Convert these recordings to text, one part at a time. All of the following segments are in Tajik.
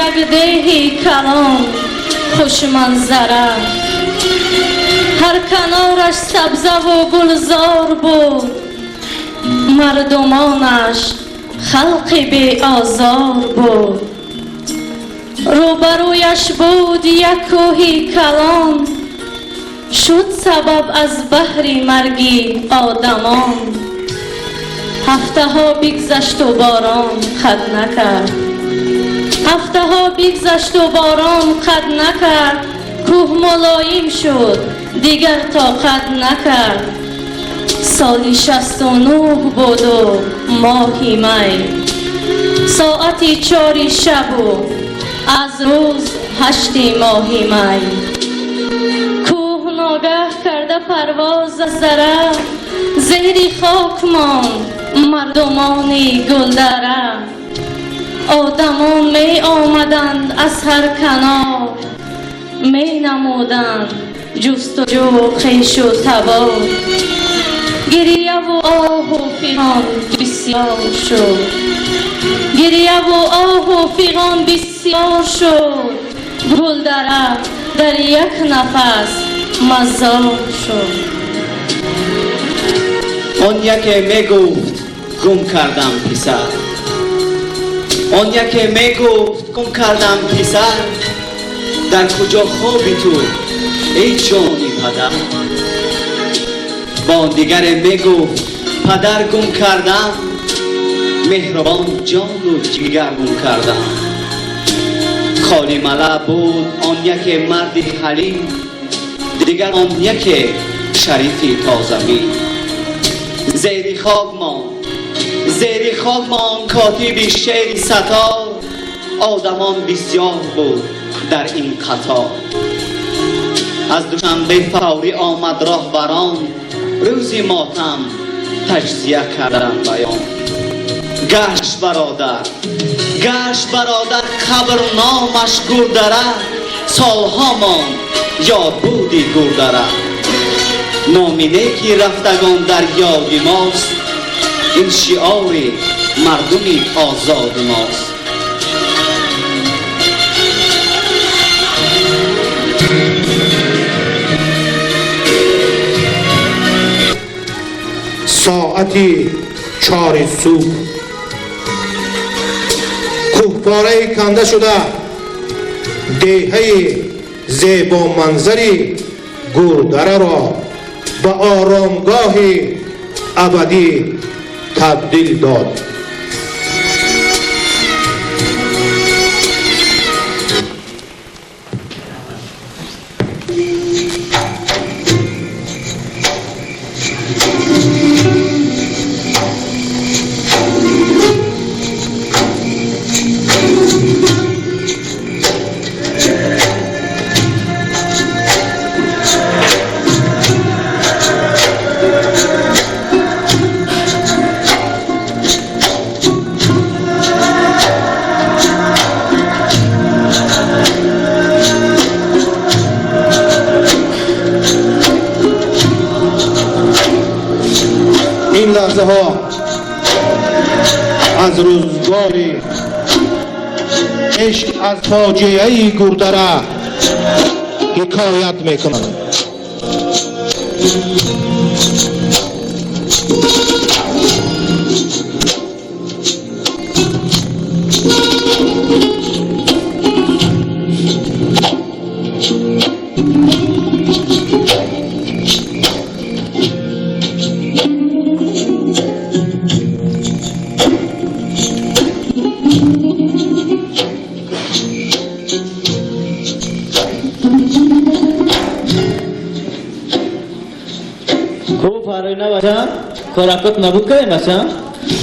Як деҳи калон хушманзара, ҳар канораш сабзаву гулзор буд, мардумонаш халқи беозор буд. Рӯбарӯяш буд як кӯҳи калон, шуд сабаб аз баҳри марги одамон. Ҳафтаҳо бигзашту борон қад накард, ҳафтаҳо бигзашту борон қад накард, кӯҳ мулоим шуд, дигар тоқат накард. Соли 69 буду моҳи май, соати 4 шабу аз рӯз 8 моҳи май. Кӯҳ ногаҳ карда парвоз аз дара, зери хок монд мардумони Гулдара. Одамон меомаданд аз ҳар канор, менамуданд ҷустуҷӯ хешу табор. Гирьяву оҳу фиғон бисёр шуд, гирьяву оҳу фиғон бисёр шуд, Гулдара дар як нафас мазор шуд. Он яке мегуфт гум кардам писар, он яке мегуфт гум кардам писар, дар куҷо хоби ту эй ҷони падар? Бо дигаре мегуфт падар гум кардам, меҳрубон ҷону ҷигар гум кардам. Холи мала буд он яке марди ҳалим, дигар он яке шарифи тозамин. Зери хок монд, зери хок монд котиби шеъри сатор, одамон бисёр буд дар ин қатор. Аз Душанбе фаврӣ омад роҳбарон, рӯзи мотам таҷзия кардан баён. Гашт бародар, гашт бародар, қабр номаш Гурдара, солҳо монд ёдбуди Гурдара. Номи неки рафтагон дар ёди мост, ин шиори мардуми озоди мост. Соати 4 субҳ кӯҳпораи канда шуда деҳаи зебоманзари Гурдараро ба оромгоҳи абадӣ табдил дод. Ин лаҳзаҳо аз рӯзгори ишқ аз фоҷиаи Гурдара ҳикоят мекунанд. Коракот набуд кардем, бачам?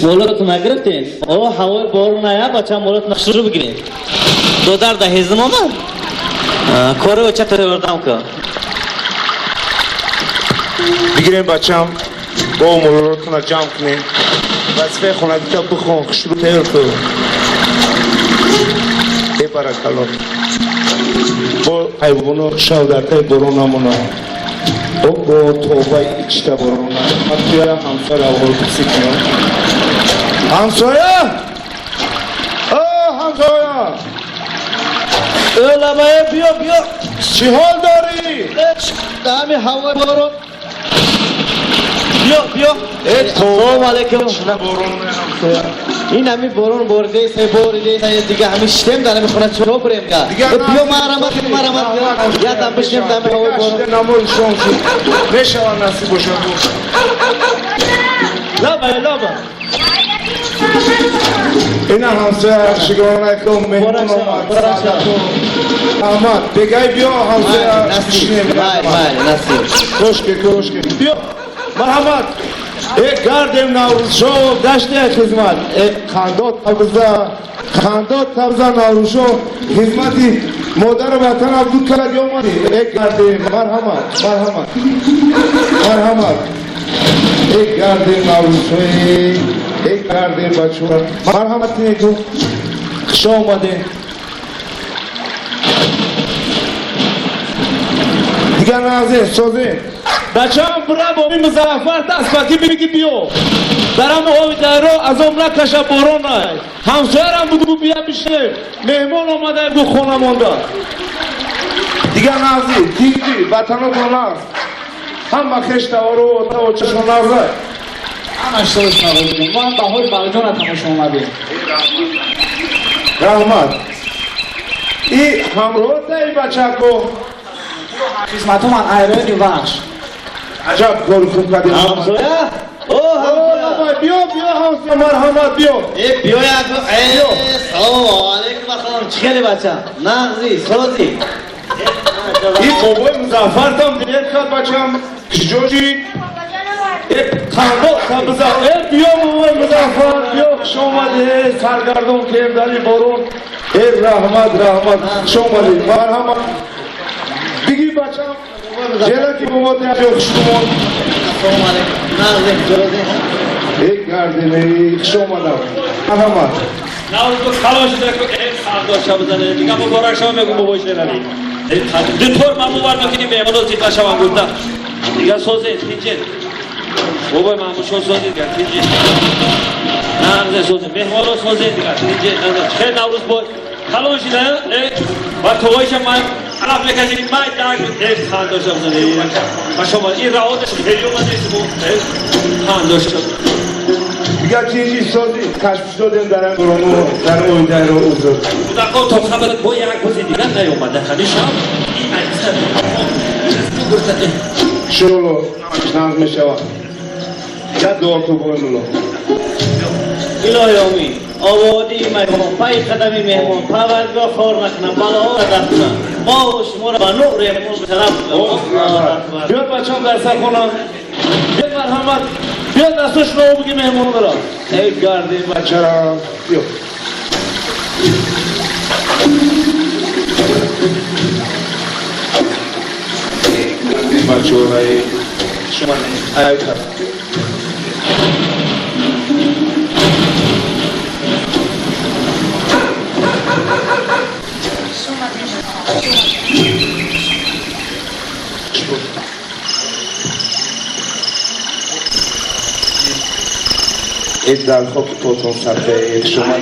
Молоту нагирифтем? О, ҳавои борон ная, бачам, молот нақшро бигирем. Додар да ҳезм омад? Кори оча тайёрдам кун. Бигирем, бачам, бо молотуна ҷамъ кунем. Вазифаи хонагита бихон, хушрӯ тайёр кун. Э баракалло. Бо ҳайвоно шав дар таи борон намонад. Бо тоба ичта борона. Ман туя ҳамсоя аввал пурсӣ кунам. Ҳамсоя? О, ҳамсоя! Лабае биё биё. Чӣ ҳол дорӣ? Ҳами ҳавои борон. Биё биё. Салом алейкум. Ин ҳами борон борида се борида се дига ҳами шитем дар ҳами хона чиро бурем га. Биё марамат марамат я дам бишнем дар ҳами ҳавои борон. Намози шом шуд. Мешавад насиб бошад. Лабае лаба. Ина ҳамсоя шукрона кун меҳмон омад. Аҳмад бегай биё ҳамсоя бишинем. Насиб. Кошке кошке. Биё. Марҳамат. Э гардем Наврӯзшо гаште хизмат. Э қандот табза қандот табза Наврӯзшо хизмати модару ватан абду кард омадӣ. Э гардем марҳамат марҳамат марҳамат. Э гардем Наврӯзшо э гардем бачаҳо. Марҳамат неку хуш омадем. Дигар назем созем. Бачаам бира боби Музаффар таспакӣ биги биё. Дарам оби дайро азоб накаша борон ай. Ҳамсоярам бугу бия бишнем. Меҳмон омада бу хона монда. Дигар нази, тинҷи, ватанотон нағз. Ҳама хештавору отавочашон нағза. Ҳамаш соз нағз. Мо ҳам баҳори Балҷона тамошо омадем. Раҳмат. И ҳамроҳтаи бачако. Хизматуман айрони вахш. Аҷаб кори хуб кардем. Ҳамсоя? О, ҳамсоя. Биё, биё, ҳамсоя, марҳамат, биё. Э, биё як. Э, салом алейкум ассалом. Чӣ хеле бача? Нағзи, созӣ. И бобои Музаффартам дер кард бачам. Куҷо шид? Э, қандо табза. Э, биё бобои Музаффар, биё, хуш омадӣ. Саргардон кем дар ин борон. Э, раҳмат, раҳмат, хуш омадӣ. Марҳамат. Биги бачам. Ҷелати бобо биё хуш омад. Салом алейкум. Нағзи, ҷози. Э, гардем, э, хуш омадам. Марҳамат. Наврӯз калон шуда ку э сардоша бизане. Дига муборак шава мегум бобои Шералӣ. Дутор маму вар мекунем меҳмоно зиқ нашаванд гуфта. Дига созед, тинҷед. Бобои Маҳмудшо созед, дига тинҷед. Нағзе созед, меҳмоно созед, дига тинҷед. Хел Наврӯз бой калон шуда, э ва тоғоиша ман алаф мекашидим, май даг э хандоша бизане. Ва шумо ин раҳоташ хеле омадед шумо. Э хандоша. Дигар тинҷи созӣ ташвиш додем дар ин борону дар оидаро узр. Кӯдакҳо то хабар бо як рӯзи дигар наёмада ҳамин шаб ин акса Шӯло нағз мешавад. Як дуо кун бобои мулло. Илоҳи омин. Ободии макон, пай қадами меҳмон, парвардигор хор накунам, балоҳоро дафт кунам. Мо ва шуморо ба нури меҳмон шараф кунам. Биёд бачаам дар сархона. Биёд марҳамат. Биёд дастошро буги меҳмонро. Эй гардем бачарам. Биё. Бачаҳои шумо ай кас. Э дар хоки потон садқаи шумо.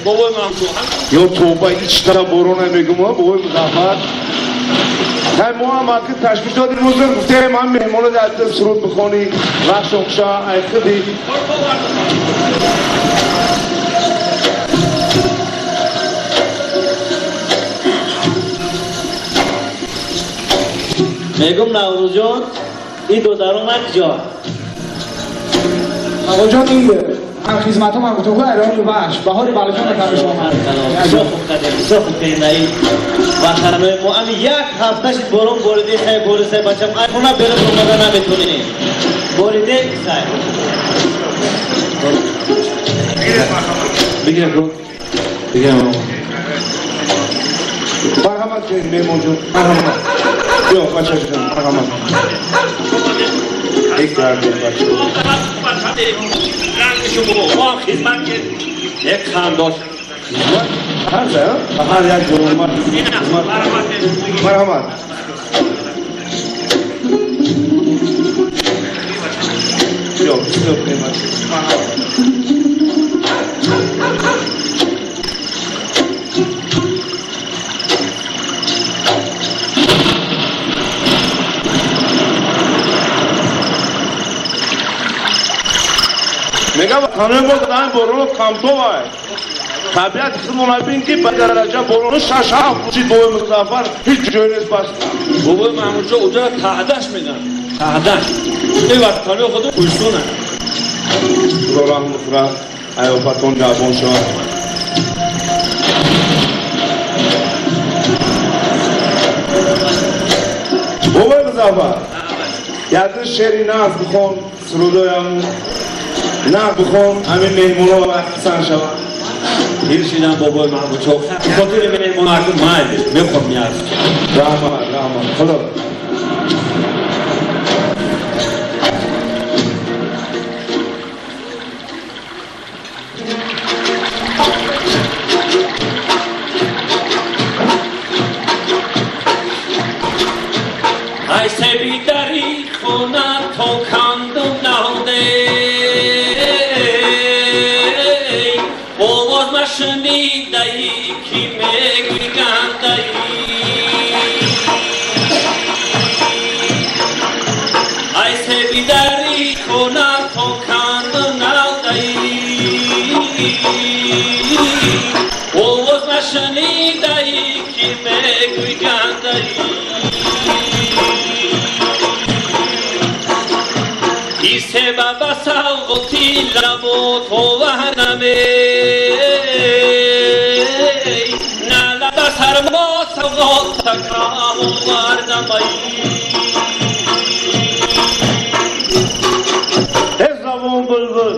Бобои Маҳмудшо. Ё тоба ичтара борона мегум, бобои Музаффар. Ҳай мо ҳам аки ташвиш додем узр гуфтем ҳам меҳмоно дар дил суруд бихонӣ, вақтшон хуша ай худи. Мегум Наврӯзҷон, ин додаро ҷо. Оғоҷон ин ҳам хизматҳо ман гуфтам айрони вахш баҳори Балҷона тамошо омад. Бисёр хуб кардем, бисёр хуб кардем дар ин ватанои мо. Ами як ҳафта шид борон бориде, сай бориде, сай бачам ай хона берун омада наметонем. Бориде сай. Бигирем ку. Бигирем. Марҳамат кунед меҳмонҷон, марҳамат. Биё бачаҷон, марҳамат. Эй гардем бачаҳо. Ранги шумо мо ҳам хизмат кардем. Як хандош. Ҳар ҳар як ҷонмар. Марҳамат. Биё, бисёр кунем марҳамат. Мегам ватанои мо дар борону камтовай. Табиати худмон бин ки ба дараҷа борону 6-7 пӯшид бобои Музаффар ҳеҷ ҷое нест бас. Бобои Маҳмудшо уҷара таҳдаш медан. Таҳдаш. Ин ватанои худо кӯҳистонанд. Худо раҳм кунад, ҳаёфатон ҷавон шавад. Бобои Музаффар, якду шеъри нағз бихон, сурудоям нағз бихон, ҳамин меҳмонҳо вақтисан шаванд. Пир шидам бобои Маҳмудшо, хотири меҳмон акун майлиш, мехом яз. Раҳмат, раҳмат. Худо. Ай себи дари хона то кандум наҳоде, овоз машнидаи ки мегӯй гандаи. Ай себи дари хона то кандум наҳодаи, овоз машнидаи ки мегӯй гандаи. Себаба савғоти лабот оварнаме, на лаба сармо савғот такам овардамай. Эй забон булбул.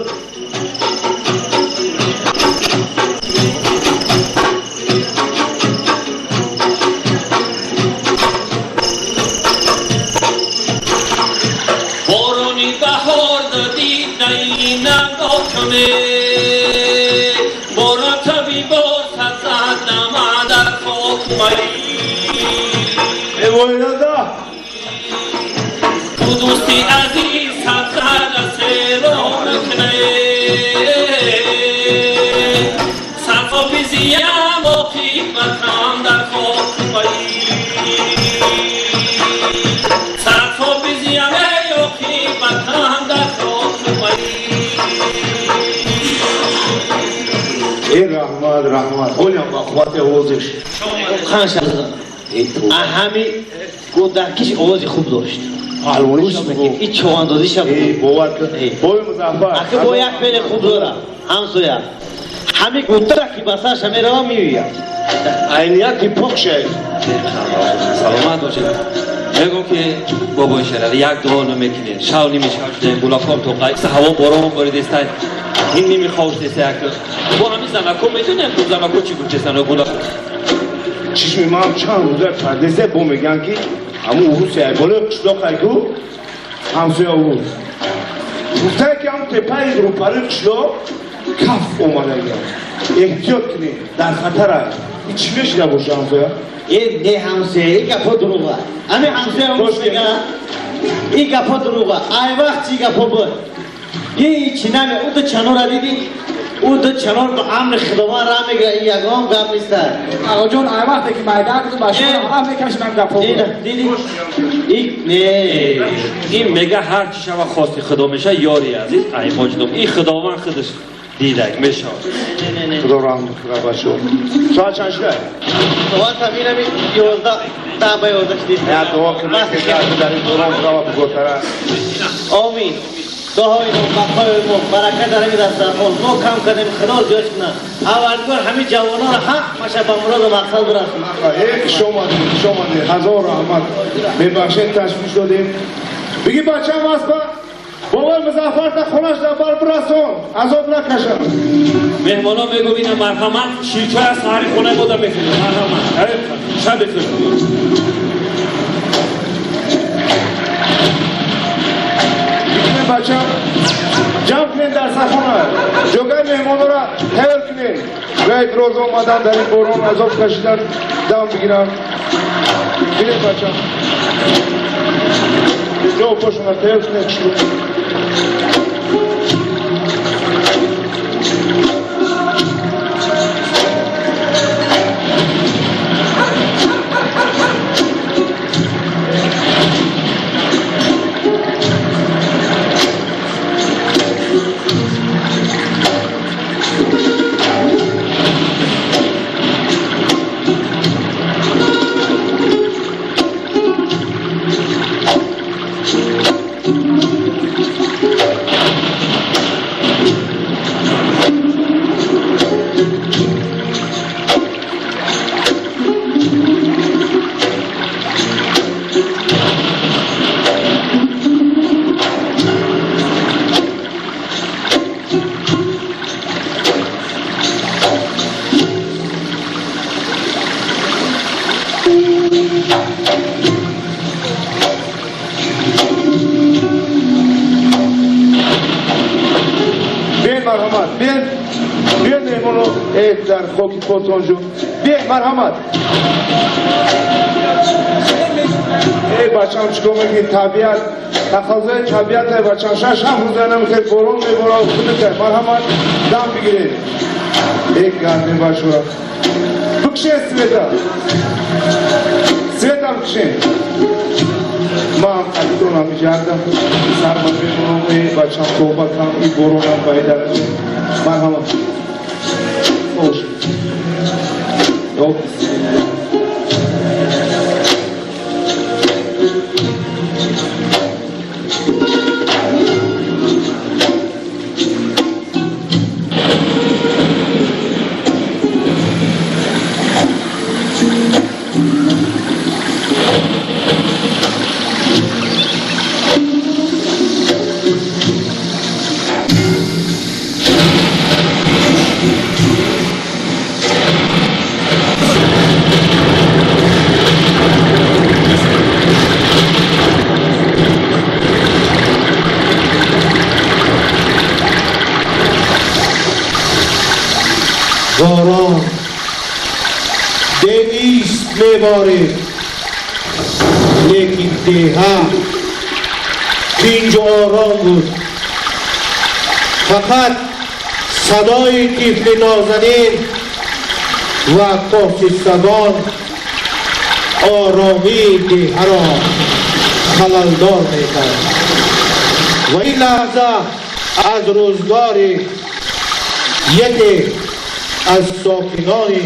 Борони баҳор дидаи нагоҳ куне, борон таби бор сазад дар хок май. Эй войдада. Ту дӯсти азиз сабзад серон куне, сафо бизиям оқибатам дар хок май. Сафо бизиям эй оқибатам дар хок май. Эй раҳмат, раҳмат. Ҳолиам ба қуввати овозиш. Ханша. Ҳами гӯдакиш овози хуб дошт. Паҳлавониш Гӯш мекунӣ, ин човандозиша буд. Эй, бовар кун. Эй. Бобои Музаффар. Ахи бо як феъли хуб дора. Ҳамсоя. Ҳами гӯдак ки ба сарша мерава меояд. Айнияти пок шед. Саломат бошед. Мегӯм ки бобои Шералӣ як дуо намекунед. Шав ними шав шуда, гулаком тоқай. Ҳаво борон боридеста, ин ними ховш деста як. Бо ҳамин занако медонем, ку занако чӣ гуфтестан гулако. Чишми ман чанд рӯза пардезе бо мегӯянд ки ҳамун урус ай болои қишлоқ ай ку ҳамсоя урус. Гуфтае ки ҳамун тепаи рӯпари қишлоқ каф омадагиам. Эҳтиёт кунед, дар хатар ай. Ин чӣ мешида боша ҳамсоя? Э не ҳамсоя, ин гапҳо дурӯға. Ҳамин ҳамсоя урус мега, ин гапҳо дурӯға. Ай вақт чӣ гапҳо буд? Ҳеҷ наме, ӯ ду чанора дидӣ? Ӯ ду чанор ба амри Худованд раҳ мегирад, ин ягон гап нест. Ағоҷон, ай вақте ки майдан ба шумо раҳ мекашам ин гапҳо буд. Дидӣ? Ин не. Ин мега ҳар чӣ шава хости Худо меша, ёри азиз, ай моҷдум. Ин Худованд худаш дидак мешавад. Худо раҳм кунад бачаҳо. Соат чанд шуда? Соат ҳамин 11, 10:50 шудист. Як дуо кунед ки дар ин борон рава бузургтара. Омин. Дуои мо, бақои мо, баракат дар ҳамин дастархон. Мо кам кардем, Худо зиёд кунад. Аввалгор ҳамин ҷавононро ҳамаша ба муроду мақсад бирасонад. Эй, хуш омадед, хуш омадед. Ҳазор раҳмат. Мебахшед, ташвиш додем. Биги бачам аст ба бобои Музаффар та хонаш дар бар бирасон, азоб накашад. Меҳмонон мегӯ ина марҳамат, ширчой аз саҳари хонаи мода мехӯред. Марҳамат. Шаби хуш. Бача, ҷамъ кунед дар сахона, ҷогаи меҳмонора тайёр кунед. Вай роз омадан дар ин борон азоб кашидан дам бигирам. Бинед бача, ҷо пошона тайёр кунед. Марҳамат, биен, биен, меҳмоно. Э, дар хоки потон ҷон, биен, марҳамат. Эй бачам, чикор мекунӣ? Табиат, тақозои табиат. Эй бачам, 6-7 рӯза намехел борон меборад, хунукай. Марҳамат, дам бигиред. Эй гарми бачора, бикшен света, светам бикшен. Ман қадидонам иҷардам, сарма мемонам. Эй бачам, тобакам, и боронам байдар. Марҳамат, бош. Ё бисмилла. باران 200 меборид, лекин деҳа тинҷу ором буд. Фақат садои тифли нозанин ва коси сагон оромии деҳаро халалдор мекард. Ва ин лаҳза аз рӯзгори яке аз сокинони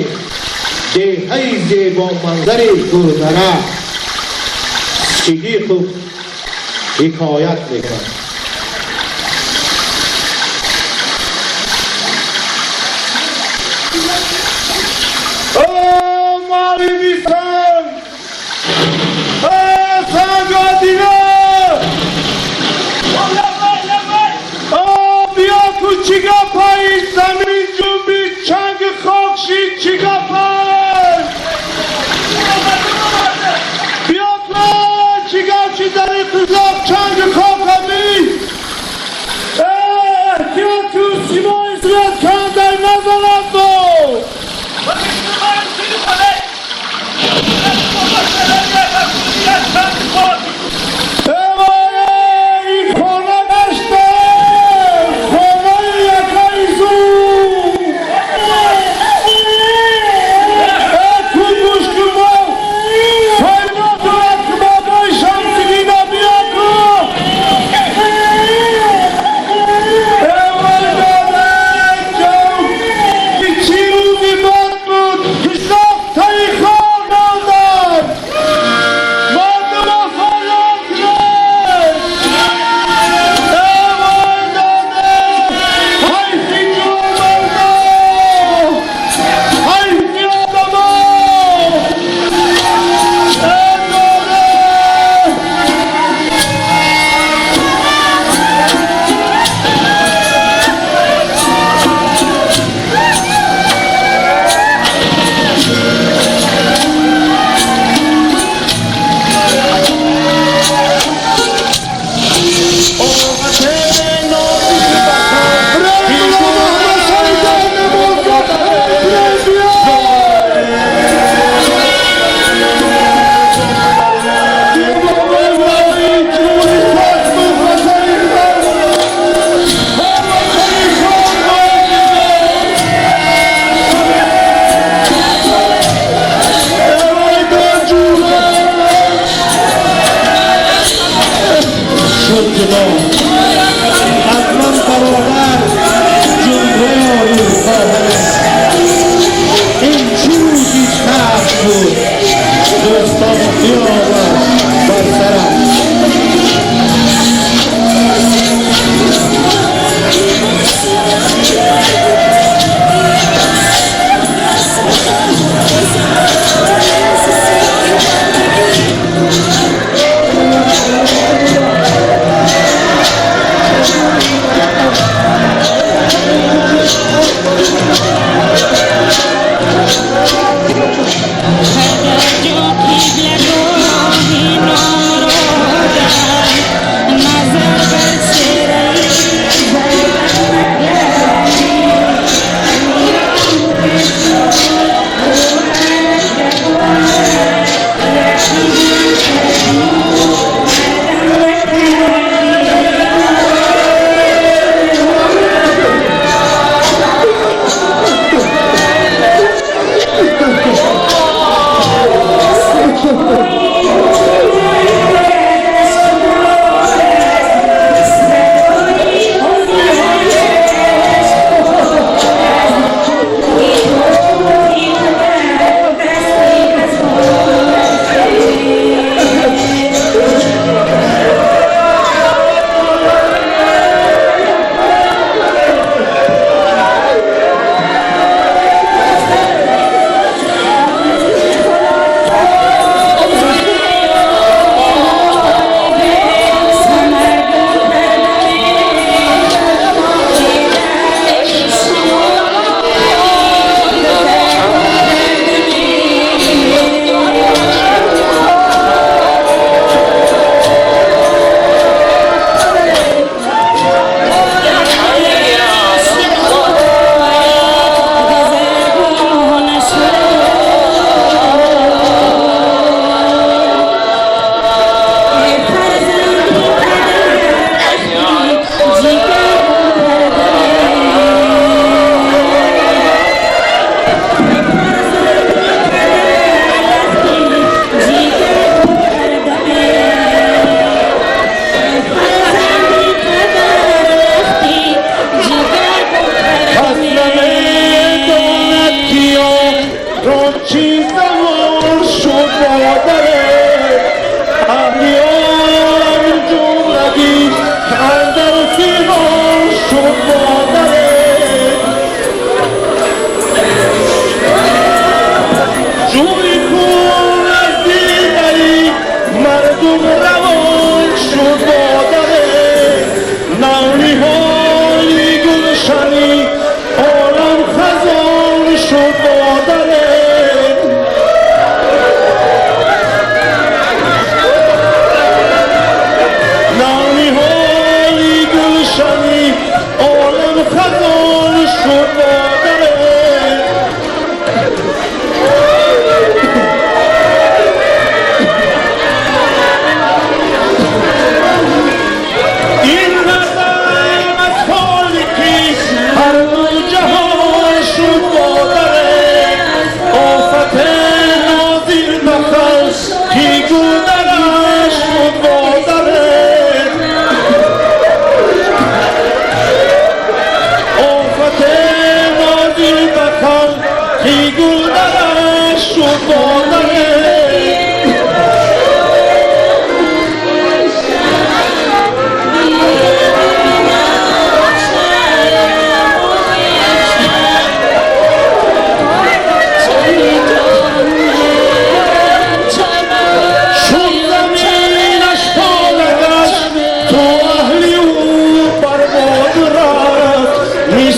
деҳаи зебоманзари Гулдара Сидиқов ҳикоят мекунад. Малими санг, сангодина, биё ку, чӣ гапаи? Замин ҷунби, чанги хок шид, чӣ гапай? Биё ку, чӣ гап шид дар ин қишлоқ? Чанги хок ҳами. Эҳтиёт ку, симои свет кандай назанад бо. Ин хона гашта, хонаи яка.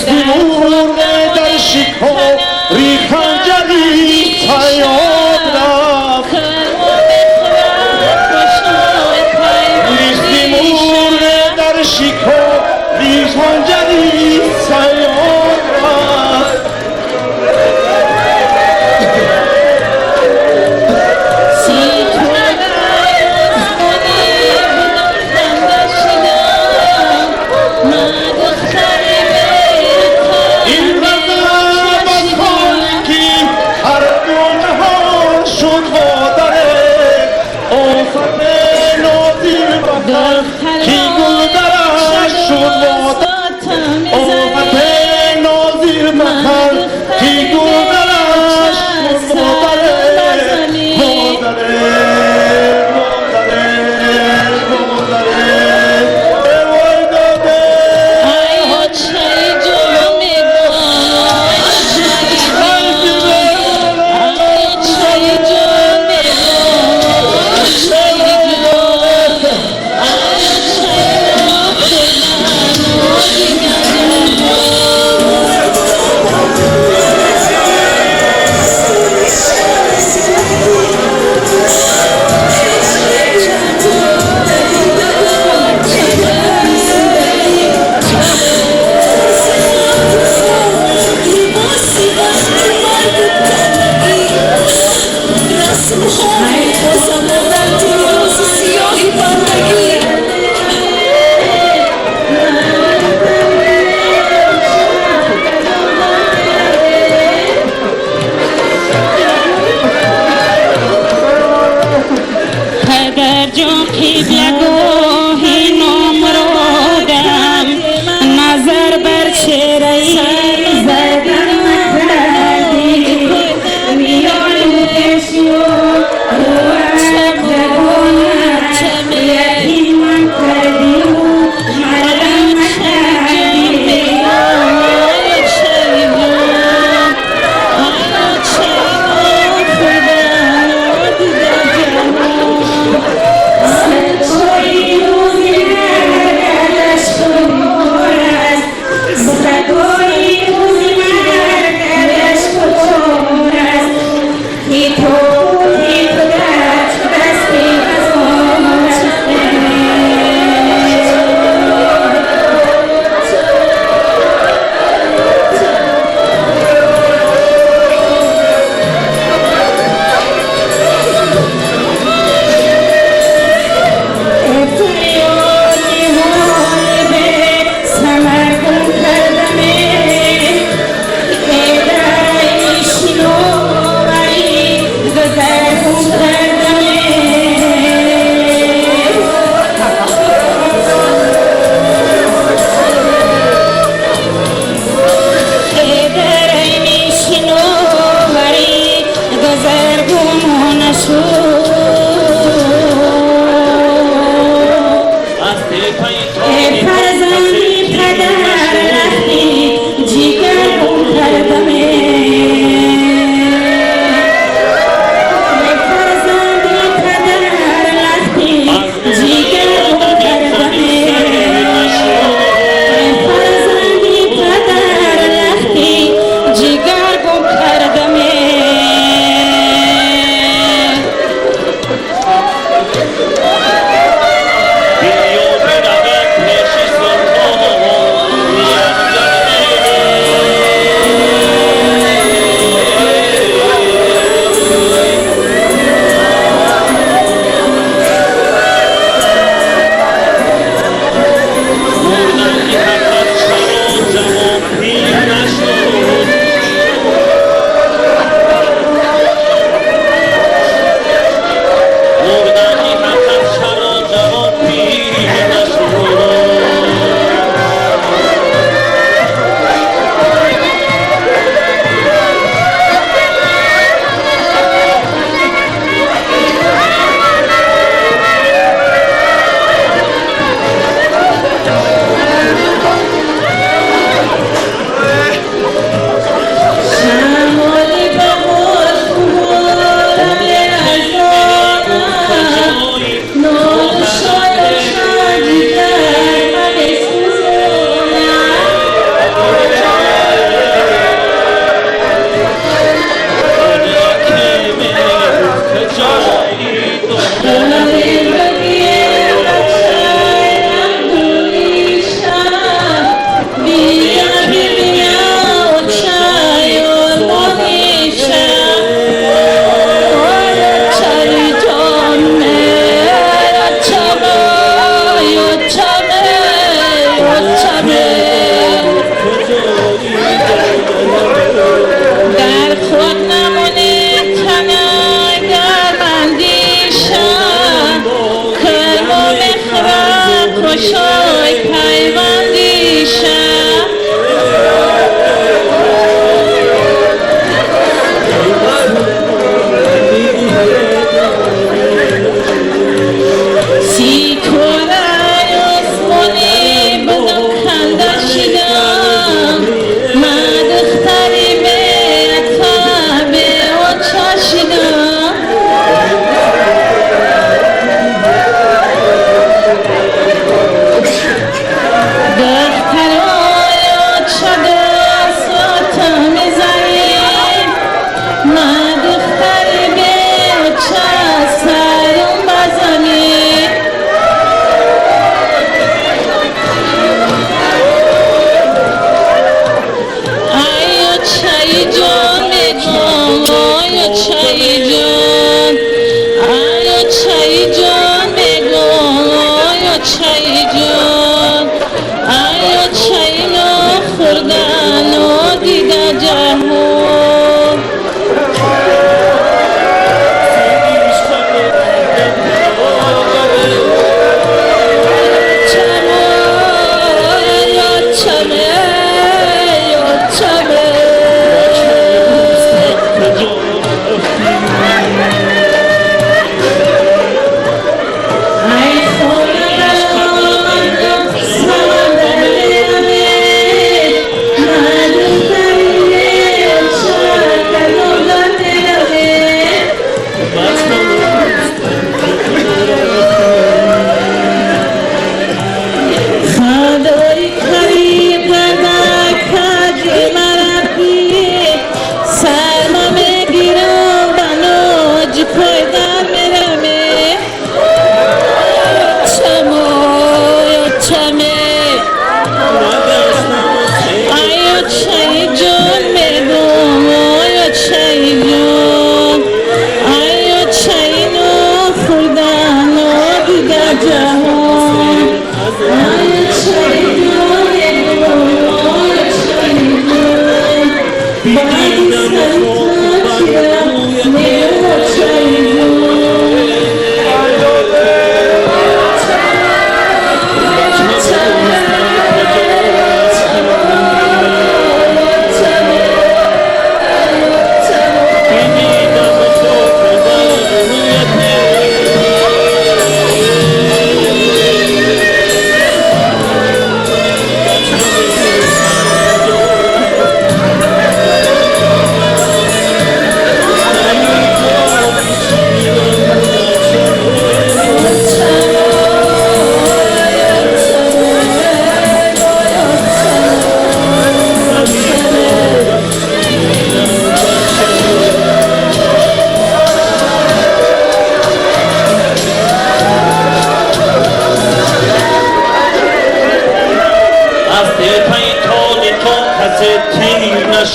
Мурғ дар шикори ханҷари саёд рафт. Мисли мурғ дар шикори ханҷари саёд рафт. Ин ғазаб аз холиқи ҳар ду ҷаҳон шуд модаре, офат нозил ба халқ ки гулдараш шуд модар, офат.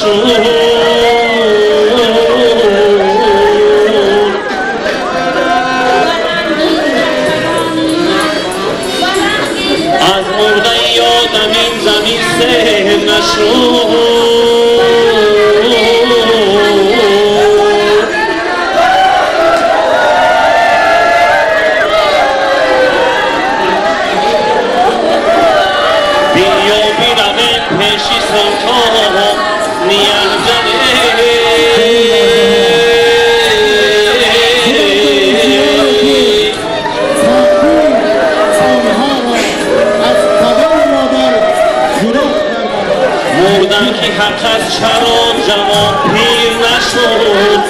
نشد. از مرده یادم این زمین سه نشد. بیا بیرمه پیشی سلطان نیازنه. مردن که حق از چرا جوان پیر نشد.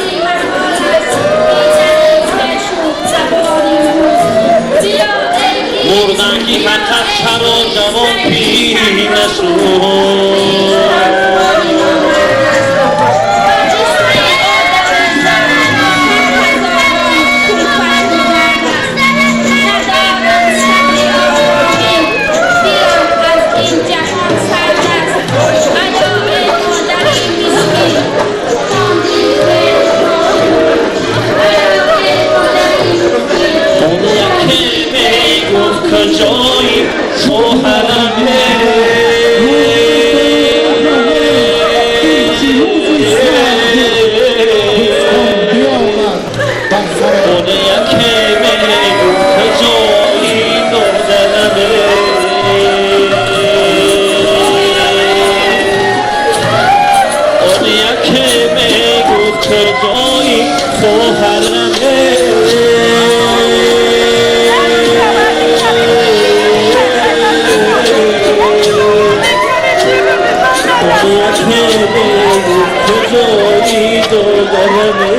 مردن که حق از چرا جوان پیر نشد. کجایی شوهرمه اون یکی میگفت کجایی دخترمه. اون یکی میگفت کجایی خواهرمه. کجایی دخترمه.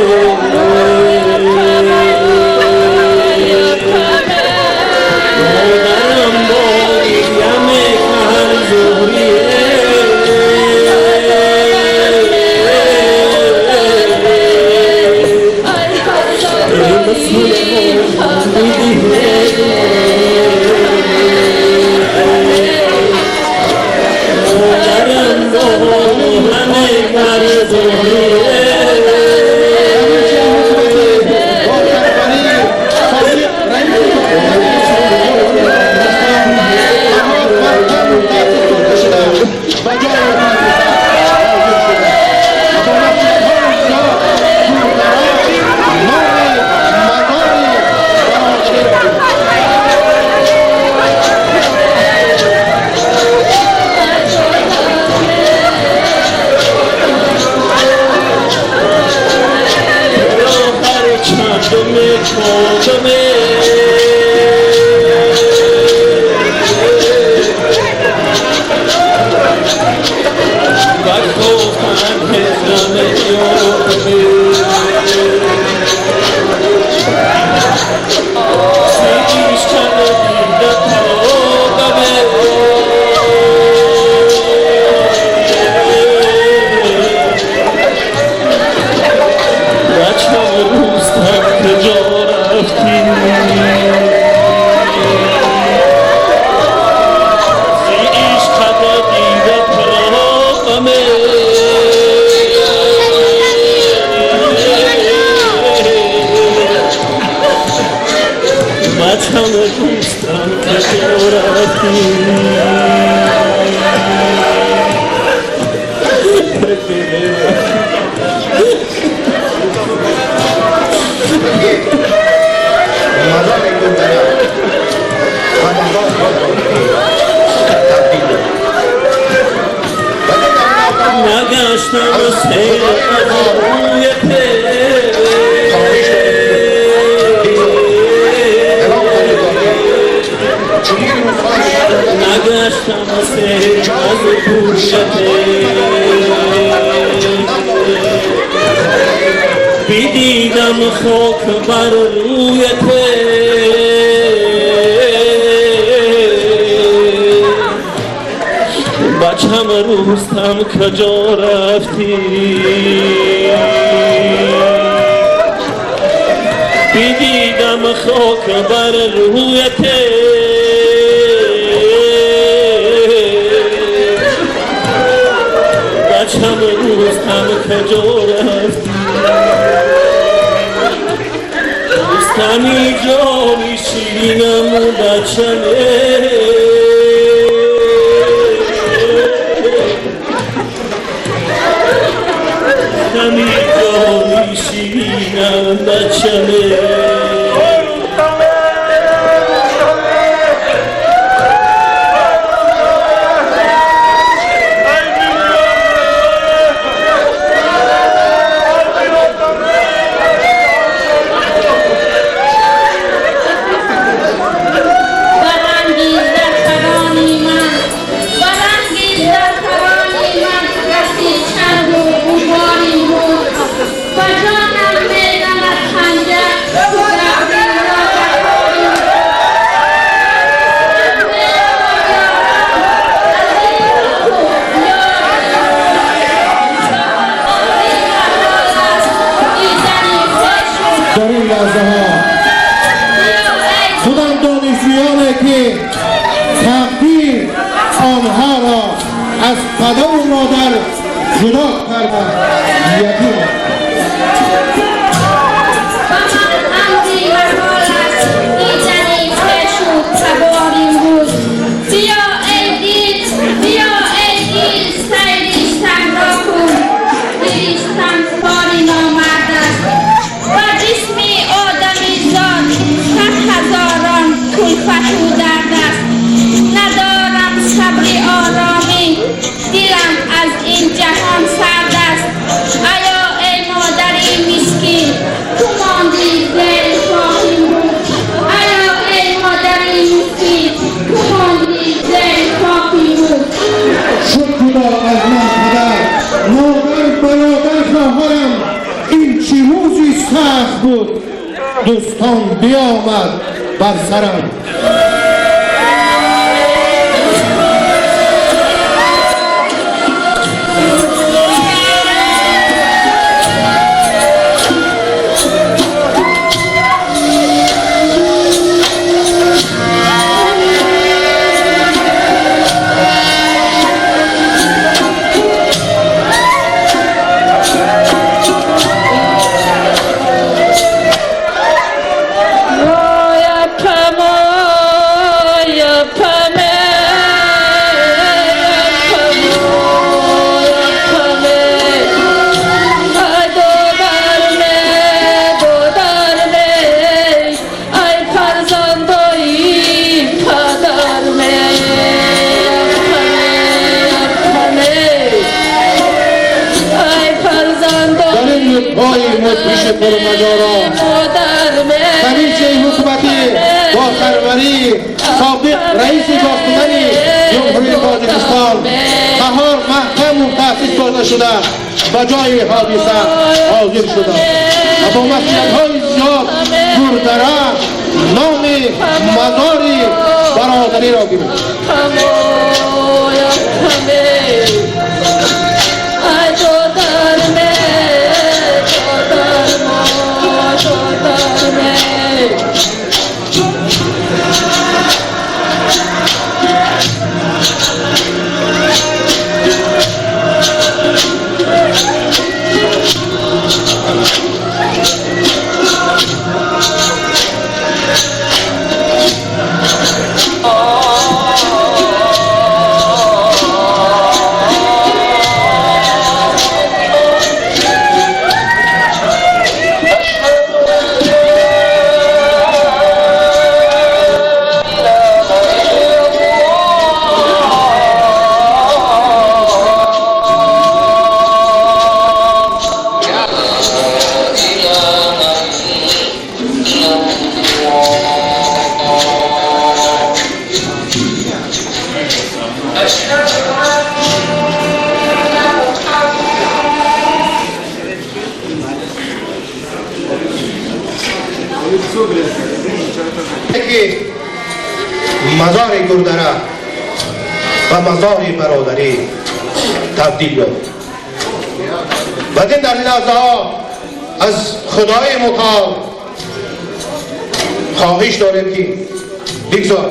مادرم با گریم کرزوریه. مادرم با همه کرزوریه. نگشتم سیر از روی نگشتم سیر از پوشت بیدیدم خاک بر روی بچم روستم کجا رفتی؟ بیدیدم خاک بر رویت بچم رستم کجا رفتی؟ رستمی جانی شیرینم بچمه، رستمی جانی شیرینم بچمه. در این لحظه ها خودم دانشجویانه که تقدیر آنها را از پدر و مادر جدا کرده یتیم. بود دوستان بیامد بر سرم. کمیسه حکومتی با سروری سابق رئیس گاستمنی جمهوری تاجیکستان قهار محکم و تأسیس داده شده به جای حادثه حاضر شده و با مسئولیت‌های زیاد گردره نام مزار برادری را گرفت. مزار گردره و مزار برادری تبدیل یافت. و در این لحظه ها از خدای متعال خواهش داریم که بگذار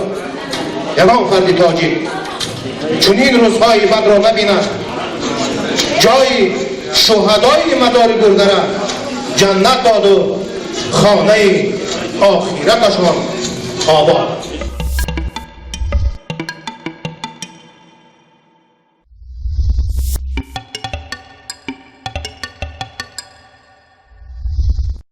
یگان فرد تاجیک چنین روزهای بد را نبیند. Ҷои шуҳадои мадори гурдара ҷаннат боду хонаи охираташон обод.